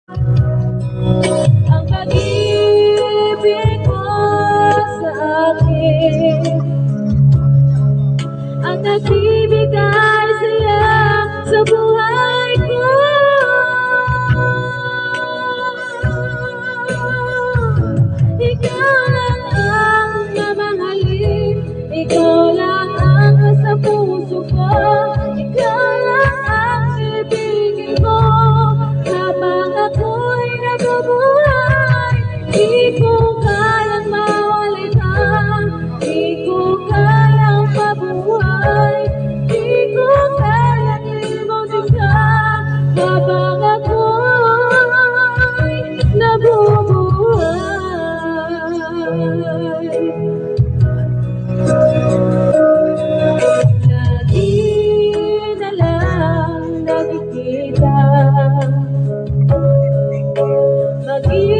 Ang pag-ibig mo sa akin ang nagbibigay saya sa buhay ko. Ikaw lang ang mamahalin, ikaw lang ang nasa puso ko, ikaw lang ang ibigin ko habang ako'y nabubuhay. Di ko kayang mawalay ka, di ko kayang mabuhay, di ko kayang limutin ka habang ako'y nabubuhay. Lagi na lang nakikita. Maging